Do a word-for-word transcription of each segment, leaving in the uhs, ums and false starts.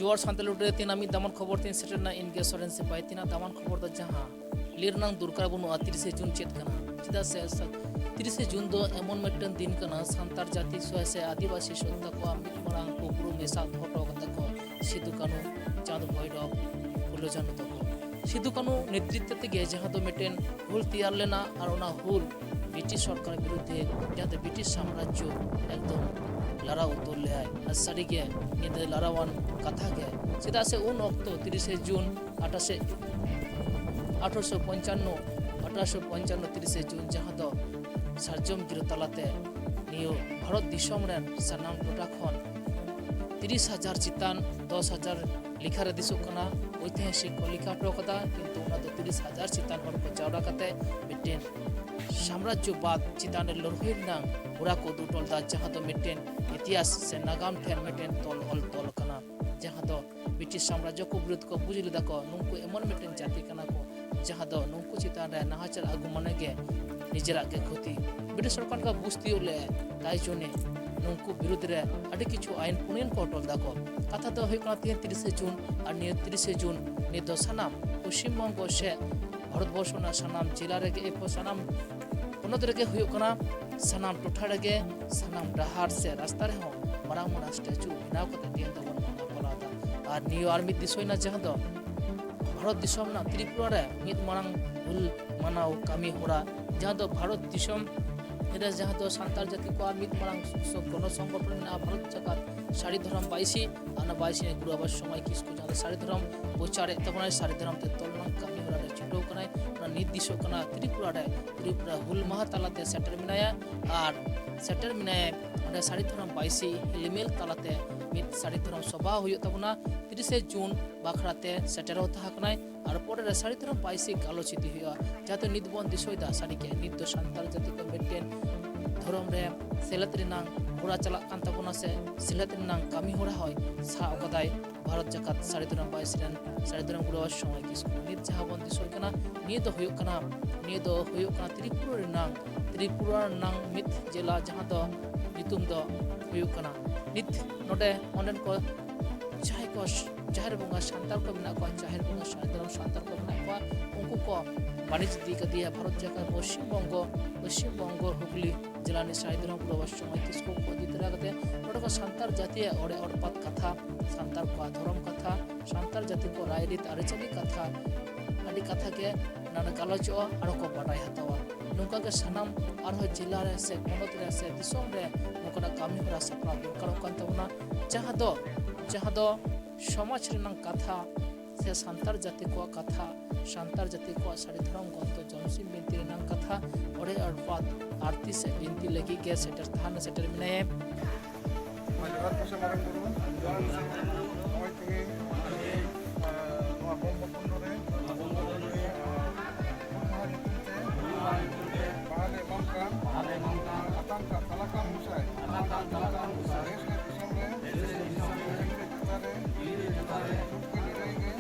ᱡᱚᱦᱟᱨ ᱥᱟᱱᱛᱟᱲ ᱞᱩᱴ ᱨᱮ ᱛᱮᱦᱮᱧ ᱢᱤᱫ ᱫᱟᱢᱟᱱ ᱠᱷᱚᱵᱚᱨ ᱛᱮᱧ ᱥᱮᱴᱮᱨ ᱮᱱᱟ᱾ ᱤᱧ ᱜᱮ ᱥᱚᱨᱮᱱ ᱥᱤᱯᱟᱹᱦᱤ᱾ ᱛᱮᱦᱮᱧᱟᱜ ᱫᱟᱢᱟᱱ ᱠᱷᱚᱵᱚᱨ ᱫᱚ ᱡᱟᱦᱟᱸ ᱞᱟᱹᱭ ᱨᱮᱱᱟᱜ ᱫᱚᱨᱠᱟᱨ ᱵᱟᱹᱱᱩᱜᱼᱟ ᱛᱤᱨᱤᱥᱮ ᱡᱩᱱ ᱪᱮᱫ ᱠᱟᱱᱟ, ᱪᱮᱫᱟᱜ ᱥᱮ ᱥᱟ- ᱛᱤᱨᱤᱥᱮ ᱡᱩᱱ ᱫᱚ ᱮᱢᱚᱱ ᱢᱤᱫᱴᱮᱱ ᱫᱤᱱ ᱠᱟᱱᱟ, ᱥᱟᱱᱛᱟᱲ ᱡᱟᱹᱛᱤ ᱥᱚ- ᱥᱮ ᱟᱹᱫᱤᱵᱟᱹᱥᱤ ᱥᱚᱛᱛᱟ ᱠᱚᱣᱟᱜ ᱢᱤᱫ ᱢᱟᱨᱟᱝ ᱩᱯᱨᱩᱢ ᱮ ᱥᱟᱵ ᱫᱚᱦᱚ ᱦᱚᱴᱚ ᱠᱟᱫᱟ ᱠᱚ ᱥᱤᱫᱩ ᱠᱟᱹᱱᱩ, ᱪᱟᱸᱫᱽ ᱵᱷᱳᱭᱨᱚᱵ, ᱯᱷᱩᱞᱳ ᱡᱷᱟᱱᱳ ᱛᱟᱠᱚ᱾ ᱥᱤᱫᱩ ᱠᱟᱹᱱᱩ ᱱᱮᱛᱨᱤᱛᱵ ᱛᱮᱜᱮ ᱡᱟᱦᱟᱸ ᱫᱚ ᱢᱤᱫᱴᱮᱱ ᱦᱩᱞ ᱛᱮᱭᱟᱨ ᱞᱮᱱᱟ, ᱟᱨ ᱚᱱᱟ ᱦᱩᱞ ᱵᱨᱤᱴᱤᱥ ᱥᱚᱨᱠᱟᱨ ᱵᱤᱨᱩᱫᱽᱫᱷᱮ ᱡᱟᱦᱟᱸ ᱫᱚ ᱵᱨᱤᱴᱤᱥ ᱥᱟᱢᱨᱟᱡᱽᱡᱚ ᱮᱠᱫᱚᱢ ᱞᱟᱲᱟᱣ ᱩᱛᱟᱹᱨ ᱞᱮᱫᱟᱭ᱾ ᱟᱨ ᱥᱟᱹᱨᱤᱜᱮ ᱱᱤᱭᱟᱹ ᱫᱚ ᱞᱟᱲᱟᱣᱟᱱ ᱠᱟᱛᱷᱟ ᱜᱮ, ᱪᱮᱫᱟᱜ ᱥᱮ ᱩᱱ ᱚᱠᱛᱚ ᱛᱤᱨᱤᱥᱮ ᱡᱩᱱ ᱟᱴᱷᱟᱥᱮ ᱟᱴᱷᱨᱚᱥᱚ ᱯᱚᱧᱪᱟᱱᱱᱚ ᱟᱴᱷᱨᱚᱥᱚ ᱯᱚᱧᱪᱟᱱᱱᱚ ᱛᱤᱨᱤᱥᱮ ᱡᱩᱱ, ᱡᱟᱦᱟᱸ ᱫᱚ ᱥᱟᱨᱡᱚᱢ ᱜᱤᱨᱟᱹ ᱛᱟᱞᱟᱛᱮ ᱱᱤᱭᱟᱹ ᱵᱷᱟᱨᱚᱛ ᱫᱤᱥᱚᱢ ᱨᱮᱱ ᱥᱟᱱᱟᱢ ᱴᱚᱴᱷᱟ ᱠᱷᱚᱱ ᱛᱤᱨᱤᱥ ᱦᱟᱡᱟᱨ ᱪᱮᱛᱟᱱ, ᱫᱚᱥ ᱦᱟᱡᱟᱨ ᱞᱮᱠᱷᱟ ᱨᱮ ᱫᱤᱥᱚᱜ ᱠᱟᱱᱟ, ᱳᱭᱛᱤᱦᱟᱥᱤᱠ ᱠᱚ ᱞᱮᱠᱷᱟ ᱦᱚᱴᱚ ᱠᱟᱫᱟ, ᱠᱤᱱᱛᱩ ᱚᱱᱟ ᱫᱚ ᱛᱤᱨᱤᱥ ᱦᱟᱡᱟᱨ ᱪᱮᱛᱟᱱ ᱦᱚᱲ ᱠᱚ ᱡᱟᱣᱨᱟ ᱠᱟᱛᱮ ᱢᱤᱫᱴᱮᱱ ᱥᱟᱢᱨᱟᱡᱽᱡᱚᱵᱟᱫ ᱪᱮᱛᱟᱱ ᱨᱮ ᱞᱟᱹᱲᱦᱟᱹᱭ ᱨᱮᱱᱟᱜ ᱦᱚᱨᱟ ᱠᱚ ᱩᱫᱩᱜ ᱦᱚᱴᱚ ᱞᱮᱫᱟ, ᱡᱟᱦᱟᱸ ᱫᱚ ᱢᱤᱫᱴᱮᱱ ᱤᱛᱤᱦᱟᱥ ᱥᱮ ᱱᱟᱜᱟᱢ ᱴᱷᱮᱱ ᱢᱤᱫᱴᱮᱱ ᱛᱚᱞ ᱚᱞ ᱛᱚᱞ ᱠᱟᱱᱟ, ᱡᱟᱦᱟᱸ ᱫᱚ ᱵᱨᱤᱴᱤᱥ ᱥᱟᱢᱨᱟᱡᱽᱡᱚ ᱠᱚ ᱵᱤᱨᱩᱫᱷ ᱠᱚ ᱵᱩᱡᱽ ᱞᱮᱫᱟ ᱠᱚ ᱱᱩᱠᱩ ᱮᱢᱚᱱ ᱢᱤᱫᱴᱮᱱ ᱡᱟᱹᱛᱤ ᱠᱟᱱᱟ ᱠᱚ, ᱡᱟᱦᱟᱸ ᱫᱚ ᱱᱩᱠᱩ ᱪᱮᱛᱟᱱ ᱨᱮ ᱱᱟᱦᱟᱪᱟᱨ ᱟᱹᱜᱩ ᱢᱟᱱᱮ ᱜᱮ ᱱᱤᱡᱮᱨᱟᱜ ᱜᱮ ᱠᱷᱚᱛᱤ᱾ ᱵᱨᱤᱴᱤᱥ ᱥᱚᱨᱠᱟᱨ ᱠᱚ ᱵᱩᱡᱽ ᱛᱤᱭᱳᱜ ᱞᱮᱫᱼᱟ, ᱛᱟᱭ ᱡᱚᱱᱮ ᱱᱩᱠᱩ ᱵᱤᱨᱩᱫᱷ ᱨᱮ ᱟᱹᱰᱤ ᱠᱤᱪᱷᱩ ᱟᱭᱤᱱ ᱯᱨᱚᱱᱚᱭᱚᱱ ᱠᱚ ᱦᱚᱴᱚ ᱞᱮᱫᱟ ᱠᱚ᱾ ᱠᱟᱛᱷᱟ ᱫᱚ ᱦᱩᱭᱩᱜ ᱠᱟᱱᱟ, ᱛᱮᱦᱮᱧ ᱛᱤᱨᱤᱥᱮ ᱡᱩᱱ, ᱟᱨ ᱱᱤᱭᱟᱹ ᱛᱤᱨᱤᱥᱮ ᱡᱩᱱ ᱱᱤᱭᱟᱹ ᱫᱚ ᱥᱟᱱᱟᱢ ᱯᱚᱥᱪᱤᱢ ᱵᱚᱝᱜᱚ ᱥᱮ ᱵᱷᱟᱨᱚᱛ ᱵᱚᱨᱥᱚ ᱨᱮᱱᱟᱜ ᱥᱟᱱᱟᱢ ᱡᱮᱞᱟ ᱨᱮᱜᱮ, ᱮᱨᱯᱚᱨ ᱥᱟᱱᱟᱢ ᱯᱚᱱᱚᱛ ᱨᱮᱜᱮ ᱦᱩᱭᱩᱜ ᱠᱟᱱᱟ, ᱥᱟᱱᱟᱢ ᱴᱚᱴᱷᱟ ᱨᱮᱜᱮ, ᱥᱟᱱᱟᱢ ᱰᱟᱦᱟᱨ ᱥᱮ ᱨᱟᱥᱛᱟ ᱨᱮᱦᱚᱸ ᱢᱟᱨᱟᱝ ᱢᱟᱨᱟᱝ ᱥᱴᱮᱪᱩ ᱵᱮᱱᱟᱣ ᱠᱟᱛᱮ ᱛᱮᱦᱮᱧ ᱫᱚᱵᱚᱱ ᱢᱟᱱᱟᱣ ᱯᱟᱞᱟᱣ ᱮᱫᱟ᱾ ᱟᱨ ᱱᱤᱭᱟᱹ ᱟᱨ ᱢᱤᱫ ᱫᱤᱥᱟᱹᱭᱮᱱᱟ, ᱡᱟᱦᱟᱸ ᱫᱚ ᱵᱷᱟᱨᱚᱛ ᱫᱤᱥᱚᱢ ᱨᱮᱱᱟᱜ ᱛᱨᱤᱯᱩᱨᱟ ᱨᱮ ᱢᱤᱫ ᱢᱟᱨᱟᱝ ᱦᱩᱞ ᱢᱟᱱᱟᱣ ᱠᱟᱹᱢᱤ ᱦᱚᱨᱟ, ᱡᱟᱦᱟᱸ ᱫᱚ ᱵᱷᱟᱨᱚᱛ ᱫᱤᱥᱚᱢ ᱨᱮ ᱡᱟᱦᱟᱸ ᱫᱚ ᱥᱟᱱᱛᱟᱲ ᱡᱟᱹᱛᱤ ᱠᱚᱣᱟᱜ ᱢᱤᱫ ᱢᱟᱨᱟᱝ ᱥᱚ-, ᱜᱚᱱᱚ ᱥᱚᱝᱜᱚᱴᱷᱚᱱ ᱢᱮᱱᱟᱜᱼᱟ, ᱵᱷᱟᱨᱚᱛ ᱡᱟᱠᱟᱛ ᱥᱟᱹᱨᱤ ᱫᱷᱚᱨᱚᱢ ᱵᱟᱭᱥᱤ, ᱚᱱᱟ ᱵᱟᱭᱥᱤ ᱨᱮ ᱜᱩᱨᱩ ᱵᱟᱵᱟ ᱥᱚᱢᱟᱭ ᱠᱤᱥᱠᱩ ᱡᱟᱦᱟᱸ ᱫᱚ ᱥᱟᱹᱨᱤ ᱫᱷᱚᱨᱚᱢ ᱯᱨᱚᱪᱟᱨᱮᱫ ᱛᱟᱵᱚᱱᱟᱭ, ᱥᱟᱹᱨᱤ ᱫᱷᱚᱨᱚᱢ ᱛᱮ ᱛᱚᱞ ᱨᱮᱱᱟᱜ ᱠᱟᱹᱢᱤ ᱦᱚᱨᱟ ᱨᱮ ᱪᱷᱩᱴᱟᱹᱣ ᱠᱟᱱᱟᱭ᱾ ᱚᱱᱟ ᱱᱤᱛ ᱫᱤᱥᱚᱜ ᱠᱟᱱᱟ ᱛᱨᱤᱯᱩᱨᱟ ᱨᱮ, ᱛᱨᱤᱯᱩᱨᱟ ᱦᱩᱞ ᱢᱟᱦᱟ ᱛᱟᱞᱟᱛᱮ ᱥᱮᱴᱮᱨ ᱢᱮᱱᱟᱭᱟ᱾ ᱟᱨ ᱥᱮᱴᱮᱨ ᱢᱮᱱᱟᱭᱟ ᱚᱸᱰᱮ ᱥᱟᱹᱨᱤ ᱫᱷᱚᱨᱚᱢ ᱵᱟᱭᱥᱤ ᱦᱤᱞᱢᱮᱞ ᱛᱟᱞᱟᱛᱮ ᱢᱤᱫ ᱥᱟᱹᱨᱤ ᱫᱷᱚᱨᱚᱢ ᱥᱚᱵᱷᱟ ᱦᱩᱭᱩᱜ ᱛᱟᱵᱚᱱᱟ ᱛᱤᱨᱤᱥᱮ ᱡᱩᱱ ᱵᱟᱠᱷᱨᱟ ᱛᱮ ᱥᱮᱴᱮᱨᱚᱜ ᱛᱟᱦᱮᱸ ᱠᱟᱱᱟᱭ᱾ ᱟᱨ ᱯᱚᱨᱮ ᱨᱮ ᱥᱟᱹᱨᱤ ᱫᱷᱚᱨᱚᱢ ᱵᱟᱭᱥᱤ ᱜᱟᱞᱚᱪ ᱤᱫᱤ ᱦᱩᱭᱩᱜᱼᱟ, ᱡᱟᱦᱟᱸ ᱫᱚ ᱱᱤᱛ ᱵᱚᱱ ᱫᱤᱥᱟᱹᱭᱮᱫᱟ᱾ ᱥᱟᱹᱨᱤᱜᱮ ᱱᱤᱛ ᱫᱚ ᱥᱟᱱᱛᱟᱲ ᱡᱟᱹᱛᱤ ᱠᱚ ᱢᱤᱫᱴᱮᱱ ᱫᱷᱚᱨᱚᱢ ᱨᱮ ᱥᱮᱞᱮᱫ ᱨᱮᱱᱟᱝ ᱦᱚᱨᱟ ᱪᱟᱞᱟᱜ ᱠᱟᱱ ᱛᱟᱵᱚᱱᱟ, ᱥᱮ ᱥᱮᱞᱮᱫ ᱨᱮᱱᱟᱝ ᱠᱟᱹᱢᱤ ᱦᱚᱨᱟ ᱦᱚᱸᱭ ᱥᱟᱵ ᱟᱠᱟᱫᱟᱭ ᱵᱷᱟᱨᱚᱛ ᱡᱟᱠᱟᱛ ᱥᱟᱹᱨᱤ ᱫᱷᱚᱨᱚᱢ ᱵᱟᱭᱥᱤ ᱨᱮᱱ ᱥᱟᱹᱨᱤ ᱫᱷᱚᱨᱚᱢ ᱜᱩᱨᱩ ᱵᱟᱵᱟ ᱥᱚᱢᱟᱭ ᱠᱤᱥᱠᱩ᱾ ᱱᱤᱛ ᱡᱟᱦᱟᱸ ᱵᱚᱱ ᱫᱤᱥᱟᱹᱭ ᱠᱟᱱᱟ, ᱱᱤᱭᱟᱹ ᱫᱚ ᱦᱩᱭᱩᱜ ᱠᱟᱱᱟ, ᱱᱤᱭᱟᱹ ᱫᱚ ᱦᱩᱭᱩᱜ ᱠᱟᱱᱟ ᱛᱨᱤᱯᱩᱨᱟ ᱨᱮᱱᱟᱝ, ᱛᱨᱤᱯᱩᱨᱟ ᱨᱮᱱᱟᱝ ᱢᱤᱫ ᱡᱮᱞᱟ, ᱡᱟᱦᱟᱸ ᱫᱚ ᱧᱩᱛᱩᱢ ᱫᱚ ᱦᱩᱭᱩᱜ ᱠᱟᱱᱟ, ᱱᱤᱛ ᱱᱚᱰᱮ ᱚᱸᱰᱮᱱ ᱠᱚ ᱡᱟᱦᱟᱸᱭ ᱠᱚ ᱡᱟᱦᱮᱨ ᱵᱚᱸᱜᱟ ᱥᱟᱱᱛᱟᱲ ᱠᱚ ᱢᱮᱱᱟᱜ ᱠᱚᱣᱟ, ᱡᱟᱦᱮᱨ ᱵᱚᱸᱜᱟ ᱥᱟᱱᱛᱟᱲ ᱥᱟᱱᱛᱟᱲ ᱠᱚ ᱢᱮᱱᱟᱜ ᱠᱚᱣᱟ, ᱩᱱᱠᱩ ᱠᱚ ᱵᱟᱹᱱᱤᱡᱽ ᱤᱫᱤ ᱠᱟᱫᱮᱭᱟ ᱵᱷᱟᱨᱚᱛ ᱡᱟᱠᱟᱛ ᱯᱚᱥᱪᱤᱢ ᱵᱚᱝᱜᱚ, ᱯᱚᱥᱪᱤᱢ ᱵᱚᱝᱜᱚ ᱦᱩᱜᱽᱞᱤ ᱡᱮᱞᱟ ᱨᱤᱱᱤᱡ ᱥᱟᱹᱦᱤᱫ ᱨᱟᱢ ᱯᱩᱨ ᱵᱟᱵᱟ ᱥᱚᱢᱚᱭ ᱠᱤᱥᱠᱩ ᱠᱚ ᱤᱫᱤ ᱛᱚᱨᱟ ᱠᱟᱛᱮ ᱱᱚᱰᱮ ᱠᱚ ᱥᱟᱱᱛᱟᱲ ᱡᱟᱹᱛᱤᱭᱟᱜ ᱚᱲᱮ ᱚᱲᱯᱟᱛ ᱠᱟᱛᱷᱟ, ᱥᱟᱱᱛᱟᱲ ᱠᱚᱣᱟᱜ ᱫᱷᱚᱨᱚᱢ ᱠᱟᱛᱷᱟ, ᱥᱟᱱᱛᱟᱲ ᱡᱟᱹᱛᱤ ᱠᱚ ᱨᱟᱭᱨᱤᱛ ᱟᱹᱨᱤᱪᱟᱹᱞᱤ ᱠᱟᱛᱷᱟ, ᱟᱹᱰᱤ ᱠᱟᱛᱷᱟ ᱜᱮ ᱱᱚᱰᱮ ᱜᱟᱞᱚᱪᱚᱜᱼᱟ ᱟᱨ ᱠᱚ ᱵᱟᱰᱟᱭ ᱦᱟᱛᱟᱣᱟ᱾ ᱱᱚᱝᱠᱟ ᱜᱮ ᱥᱟᱱᱟᱢ ᱟᱨᱦᱚᱸ ᱡᱮᱞᱟ ᱨᱮ ᱥᱮ ᱯᱚᱱᱚᱛ ᱨᱮ ᱥᱮ ᱫᱤᱥᱚᱢ ᱨᱮ ᱱᱚᱝᱠᱟᱱᱟᱜ ᱠᱟᱹᱢᱤ ᱦᱚᱨᱟ ᱥᱟᱯᱲᱟᱣ ᱫᱚᱨᱠᱟᱨᱚᱜ ᱠᱟᱱ ᱛᱟᱵᱚᱱᱟ, ᱡᱟᱦᱟᱸ ᱫᱚ ᱡᱟᱦᱟᱸ ᱫᱚ ᱥᱚᱢᱟᱡᱽ ᱨᱮᱱᱟᱜ ᱠᱟᱛᱷᱟ ᱥᱮ ᱥᱟᱱᱛᱟᱲ ᱡᱟᱹᱛᱤ ᱠᱚᱣᱟᱜ ᱠᱟᱛᱷᱟ, ᱥᱟᱱᱛᱟᱲ ᱡᱟᱹᱛᱤ ᱠᱚᱣᱟᱜ ᱥᱟᱹᱨᱤ ᱫᱷᱚᱨᱚᱢ ᱜᱨᱚᱱᱛᱷᱚ ᱡᱚᱢᱥᱤᱢ ᱵᱤᱱᱛᱤ ᱨᱮᱱᱟᱜ ᱠᱟᱛᱷᱟ, ᱚᱲᱮ ᱚᱲᱯᱟᱛ ᱟᱨᱛᱤ ᱥᱮ ᱵᱤᱱᱛᱤ ᱞᱟᱹᱜᱤᱫ ᱜᱮ ᱥᱮᱴᱮᱨ ᱛᱟᱦᱮᱱ ᱥᱮᱴᱮᱨ ᱢᱮᱱᱟᱭᱟ᱾ ᱡᱚᱦᱟᱨ ᱜᱚᱸᱥᱟᱭ ᱢᱟᱨᱟᱝ ᱵᱩᱨᱩ, ᱱᱚᱜᱼᱚᱭ ᱛᱮᱦᱮᱧ, ᱟᱸ, ᱱᱚᱣᱟ ᱵᱚᱢ ᱯᱚᱛᱚᱱ ᱨᱮ, ᱟᱸ, ᱦᱩᱞ ᱢᱟᱦᱟ ᱧᱩᱛᱩᱢ ᱛᱮ ᱵᱟᱦᱟ ᱞᱮ ᱮᱢᱟᱢ ᱠᱟᱱ, ᱟᱛᱟᱝ ᱠᱟᱜ ᱛᱟᱞᱟ ᱠᱟᱱ ᱜᱚᱸᱥᱟᱭ, ᱫᱮᱥ ᱨᱮ ᱫᱤᱥᱚᱢ ᱨᱮ, ᱡᱤᱣᱤ ᱨᱮ ᱡᱚᱛᱟ ᱨᱮ, ᱥᱩᱠ ᱜᱮ ᱱᱤᱨᱟᱹᱭ ᱜᱮ,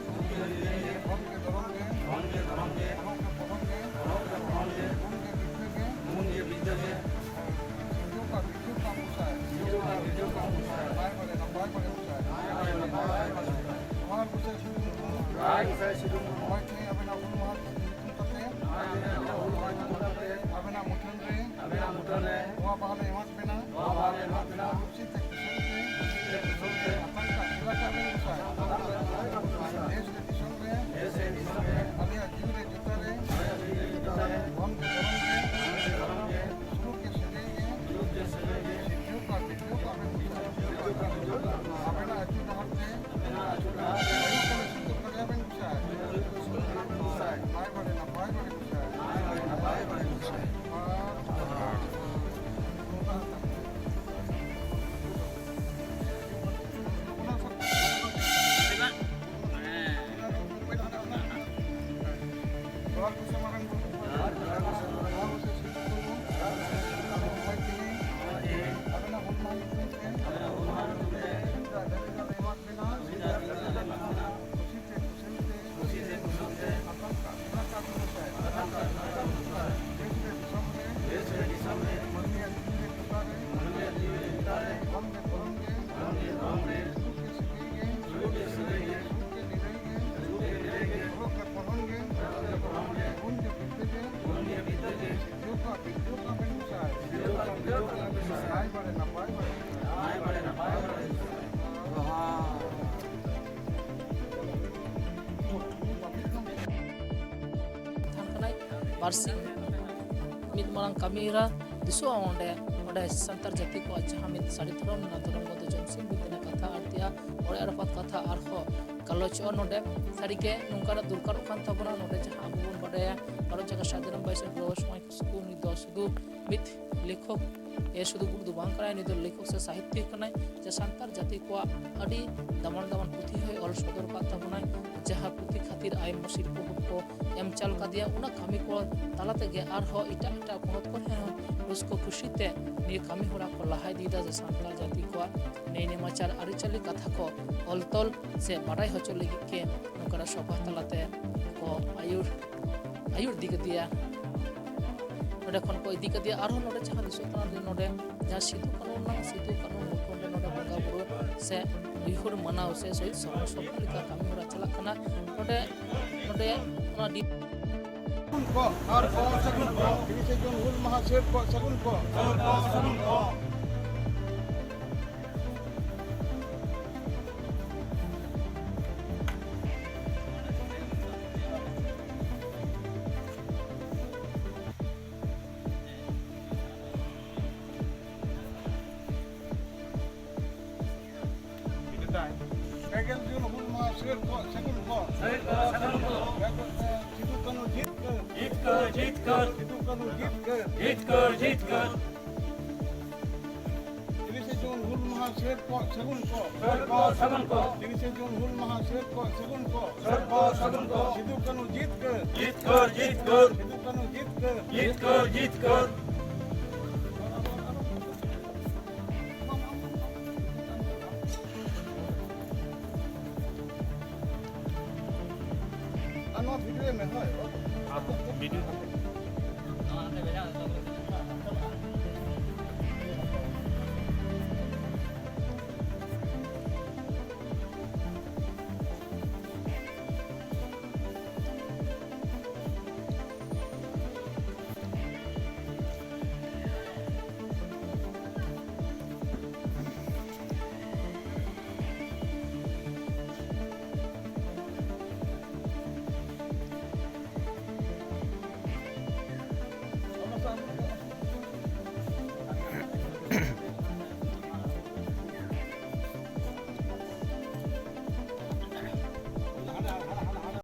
ᱫᱷᱚᱱ ᱜᱮ ᱫᱷᱚᱨᱚᱢ ᱜᱮ, ᱚᱱᱚᱜ ᱜᱮ ᱯᱚᱫᱷᱚᱱ ᱜᱮ, ᱜᱩᱱ ᱜᱮ ᱵᱤᱫᱽᱫᱟᱹ ᱜᱮ, ᱥᱤᱨᱡᱟᱹᱣ ᱠᱟᱜ ᱵᱤᱨᱡᱟᱹᱣ ᱠᱟᱜ ᱜᱚᱸᱥᱟᱭ, ᱱᱟᱯᱟᱭ ᱵᱟᱲᱮ ᱱᱟᱯᱟᱭ ᱵᱟᱲᱮ ᱜᱚᱸᱥᱟᱭ, ᱡᱚᱦᱟᱨ ᱜᱚᱸᱥᱟᱭ ᱥᱤᱫᱩ ᱢᱩᱨᱢᱩ, ᱱᱚᱜᱼᱚᱭ ᱛᱮᱦᱮᱧ ᱟᱵᱮᱱᱟᱜ ᱦᱩᱞ ᱢᱟᱦᱟ ᱧᱩᱛᱩᱢ ᱠᱟᱛᱮ, ᱟᱵᱮᱱᱟᱜ ᱢᱩᱴᱷᱟᱹᱱ ᱨᱮ, ᱱᱚᱣᱟ ᱵᱟᱦᱟ ᱞᱮ ᱮᱢᱟᱫ ᱵᱮᱱᱟ, ᱠᱩᱥᱤ ᱛᱮ ᱠᱩᱥᱤ ᱛᱮ, ᱟᱛᱟᱝ ᱠᱟᱜ ᱛᱮᱞᱟ ᱠᱟᱜ ᱵᱮᱱ ᱜᱚᱸᱥᱟᱭ, ᱫᱮᱥ ᱨᱮ ᱫᱤᱥᱚᱢ ᱨᱮ, ᱟᱞᱮᱭᱟᱜ ᱡᱤᱣᱤ ᱨᱮ ᱡᱚᱛᱟ ᱨᱮ, ᱫᱷᱚᱱ ᱜᱮ ᱫᱷᱚᱨᱚᱢ ᱜᱮ, ᱥᱩᱞᱩᱠ ᱜᱮ ᱥᱟᱹᱜᱟᱹᱭ ᱜᱮ, ᱥᱤᱨᱡᱟᱹᱣ ᱠᱟᱜ ᱵᱤᱨᱡᱟᱹᱣ ᱠᱟᱜ ᱵᱮᱱ ᱜᱚᱸᱥᱟᱭ, ᱟᱵᱮᱱᱟᱜ ᱟᱹᱪᱩᱨ ᱰᱟᱦᱟᱨ ᱛᱮ, ᱟᱹᱭᱩᱨ ᱠᱚᱞᱮ ᱥᱩᱛᱩᱜ ᱫᱟᱲᱮᱭᱟᱵᱮᱱ ᱜᱚᱸᱥᱟᱭ, ᱱᱟᱭ ᱵᱟᱲᱮ ᱱᱟᱯᱟᱭ ᱵᱟᱲᱮ ᱜᱚᱸᱥᱟᱭ, ᱟᱨ ᱵᱟᱨᱥᱤᱧ ᱢᱤᱫ ᱢᱟᱨᱟᱝ ᱠᱟᱹᱢᱤᱦᱚᱨᱟ ᱫᱤᱥᱚᱜᱼᱟ ᱚᱸᱰᱮ᱾ ᱚᱸᱰᱮ ᱥᱟᱱᱛᱟᱲ ᱡᱟᱹᱛᱤ ᱠᱚᱣᱟᱜ ᱡᱟᱦᱟᱸ ᱢᱤᱫ ᱥᱟᱹᱨᱤ ᱫᱷᱚᱨᱚᱢ ᱨᱮᱱᱟᱜ ᱫᱷᱚᱨᱚᱢ ᱵᱚᱸᱫᱮ ᱡᱚᱢᱥᱤᱢ ᱵᱤᱱᱛᱤ ᱨᱮᱱᱟᱜ ᱠᱟᱛᱷᱟ ᱟᱨ ᱛᱮᱭᱟᱜ ᱚᱲᱟᱜ ᱨᱟᱹᱯᱟᱛ ᱠᱟᱛᱷᱟ ᱟᱨᱦᱚᱸ ᱜᱟᱞᱚᱪᱚᱜᱼᱟ ᱱᱚᱰᱮ᱾ ᱥᱟᱹᱨᱤᱜᱮ ᱱᱚᱝᱠᱟᱱᱟᱜ ᱫᱚᱨᱠᱟᱨᱚᱜ ᱠᱟᱱ ᱛᱟᱵᱚᱱᱟ᱾ ᱱᱚᱰᱮ ᱡᱟᱦᱟᱸ ᱟᱵᱚ ᱵᱚᱱ ᱵᱟᱰᱟᱭᱟ ᱵᱷᱟᱨᱚᱛ ᱡᱟᱠᱟᱛ ᱥᱟᱹᱫᱷᱤᱱ ᱵᱟᱭᱤᱥᱮ ᱯᱷᱮᱵᱽᱨᱩᱣᱟᱨᱤ ᱥᱚᱢᱚᱭ ᱥᱩᱫᱷᱩ ᱩᱱᱤ ᱫᱚ ᱥᱩᱫᱷᱩ ᱢᱤᱫ ᱞᱮᱠᱷᱚᱠ ᱮ ᱥᱩᱫᱷᱩ ᱜᱩᱨᱩ ᱫᱚ ᱵᱟᱝ ᱠᱟᱱᱟᱭ, ᱩᱱᱤ ᱫᱚ ᱞᱮᱠᱷᱚᱠ ᱥᱮ ᱥᱟᱦᱤᱛᱭᱚ ᱠᱟᱱᱟᱭ᱾ ᱡᱮ ᱥᱟᱱᱛᱟᱲ ᱡᱟᱹᱛᱤ ᱠᱚᱣᱟᱜ ᱟᱹᱰᱤ ᱫᱟᱢᱟᱱ ᱫᱟᱢᱟᱱ ᱯᱩᱛᱷᱤ ᱦᱚᱸᱭ ᱚᱞ ᱥᱚᱫᱚᱨ ᱟᱠᱟᱫ ᱛᱟᱵᱚᱱᱟᱭ, ᱡᱟᱦᱟᱸ ᱯᱩᱛᱷᱤ ᱠᱷᱟᱹᱛᱤᱨ ᱟᱭᱢᱟ ᱥᱤᱨᱯᱟᱹ ᱠᱚ ᱮᱢ ᱪᱟᱞ ᱠᱟᱫᱮᱭᱟ᱾ ᱚᱱᱟ ᱠᱟᱹᱢᱤ ᱠᱚ ᱛᱟᱞᱟ ᱛᱮᱜᱮ ᱟᱨᱦᱚᱸ ᱮᱴᱟᱜ ᱮᱴᱟᱜ ᱯᱚᱱᱚᱛ ᱠᱚᱨᱮ ᱦᱚᱸ ᱨᱟᱹᱥᱠᱟᱹ ᱠᱷᱩᱥᱤ ᱛᱮ ᱱᱤᱭᱟᱹ ᱠᱟᱹᱢᱤ ᱦᱚᱨᱟ ᱠᱚ ᱞᱟᱦᱟ ᱤᱫᱤᱭᱮᱫᱟ, ᱡᱮ ᱥᱟᱱᱛᱟᱲ ᱡᱟᱹᱛᱤ ᱠᱚᱣᱟᱜ ᱱᱮᱭ ᱱᱮᱢᱟᱪᱟᱨ ᱟᱹᱨᱤᱪᱟᱹᱞᱤ ᱠᱟᱛᱷᱟ ᱠᱚ ᱚᱞ ᱛᱚᱞ ᱥᱮ ᱵᱟᱰᱟᱭ ᱦᱚᱪᱚ ᱞᱟᱹᱜᱤᱫ ᱜᱮ ᱱᱚᱝᱠᱟᱱᱟᱜ ᱥᱚᱵᱷᱟ ᱛᱟᱞᱟᱛᱮ ᱠᱚ ᱟᱹᱭᱩᱨ ᱟᱹᱭᱩᱨ ᱤᱫᱤ ᱠᱟᱫᱮᱭᱟ᱾ ᱱᱚᱰᱮ ᱠᱷᱚᱱ ᱠᱚ ᱤᱫᱤ ᱠᱟᱫᱮᱭᱟ᱾ ᱟᱨᱦᱚᱸ ᱱᱚᱰᱮ ᱡᱟᱦᱟᱸ ᱫᱤᱥᱚᱢ ᱠᱟᱱᱟ, ᱱᱚᱰᱮ ᱡᱟᱦᱟᱸ ᱥᱤᱫᱩ ᱠᱟᱹᱱᱩ ᱨᱮᱱᱟᱜ, ᱥᱤᱫᱩ ᱠᱟᱹᱱᱩ ᱢᱩᱴᱷᱟᱹᱱ ᱨᱮ ᱱᱚᱰᱮ ᱵᱚᱸᱜᱟ ᱵᱩᱨᱩ ᱥᱮ ᱩᱭᱦᱟᱹᱨ ᱢᱟᱱᱟᱣ ᱥᱮ ᱥᱚᱦᱤᱫ ᱥᱚᱵᱷᱟ ᱥᱚᱵᱷᱟ ᱞᱮᱠᱟ ᱠᱟᱹᱢᱤ ᱦᱚᱨᱟ ᱪᱟᱞᱟᱜ ᱠᱟᱱᱟ᱾ ᱱᱚᱰᱮ, ᱱᱚᱰᱮ ᱚᱱᱟ ᱰᱤ- ᱠᱚ ᱟᱨ ᱠᱚ ᱥᱟᱹᱜᱩᱱ ᱠᱚ, ᱛᱤᱨᱤᱥᱮ ᱡᱩᱱ ᱦᱩᱞ ᱢᱟᱦᱟ ᱥᱮᱫ ᱠᱚ ᱥᱟᱹᱜᱩᱱ ᱠᱚ᱾ ᱯᱮᱜᱮᱞ ᱡᱩᱱ ᱦᱩᱞ ᱢᱟᱦᱟ ᱥᱮᱫ ᱠᱚ ᱥᱟᱹᱜᱩᱱ ᱠᱚ᱾ ᱥᱟᱹᱜᱩᱱ ᱠᱚ, ᱥᱟᱹᱜᱩᱱ ᱠᱚ᱾ ᱥᱤᱫᱩ ᱠᱟᱹᱱᱦᱩ ᱡᱤᱛᱠᱟᱹᱨ᱾ ᱡᱤᱛᱠᱟᱹᱨ, ᱡᱤᱛᱠᱟᱹᱨ᱾ ᱥᱤᱫᱩ ᱠᱟᱹᱱᱦᱩ ᱡᱤᱛᱠᱟᱹᱨ᱾ ᱡᱤᱛᱠᱟᱹᱨ, ᱡᱤᱛᱠᱟᱹᱨ᱾ ᱛᱤᱨᱤᱥᱮ ᱡᱩᱱ ᱦᱩᱞ ᱢᱟᱦᱟ ᱥᱮᱫ ᱠᱚ ᱥᱟᱹᱜᱩᱱ ᱠᱚ᱾ ᱥᱟᱹᱜᱩᱱ ᱠᱚ, ᱥᱟᱹᱜᱩᱱ ᱠᱚ᱾ ᱛᱤᱨᱤᱥᱮ ᱡᱩᱱ ᱦᱩᱞ ᱢᱟᱦᱟ ᱥᱮᱫ ᱠᱚ ᱥᱟᱹᱜᱩᱱ ᱠᱚ᱾ ᱥᱟᱹᱜᱩᱱ ᱠᱚ, ᱥᱟᱹᱜᱩᱱ ᱠᱚ᱾ ᱥᱤᱫᱩ ᱠᱟᱹᱱᱦᱩ ᱡᱤᱛᱠᱟᱹᱨ᱾ ᱡᱤᱛᱠᱟᱹᱨ, ᱡᱤᱛᱠᱟᱹᱨ᱾ ᱥᱤᱫᱩ ᱠᱟᱹᱱᱦᱩ ᱡᱤᱛᱠᱟᱹᱨ᱾ ᱡᱤᱛᱠᱟᱹᱨ, ᱡᱤᱛᱠᱟᱹᱨ᱾ ᱟᱨ ᱱᱚᱣᱟ ᱵᱷᱤᱰᱤᱭᱳ ᱢᱮ, ᱦᱳᱭ᱾ ᱟᱢ ᱵᱷᱤᱰᱤᱭᱳ ᱠᱟᱛᱮ᱾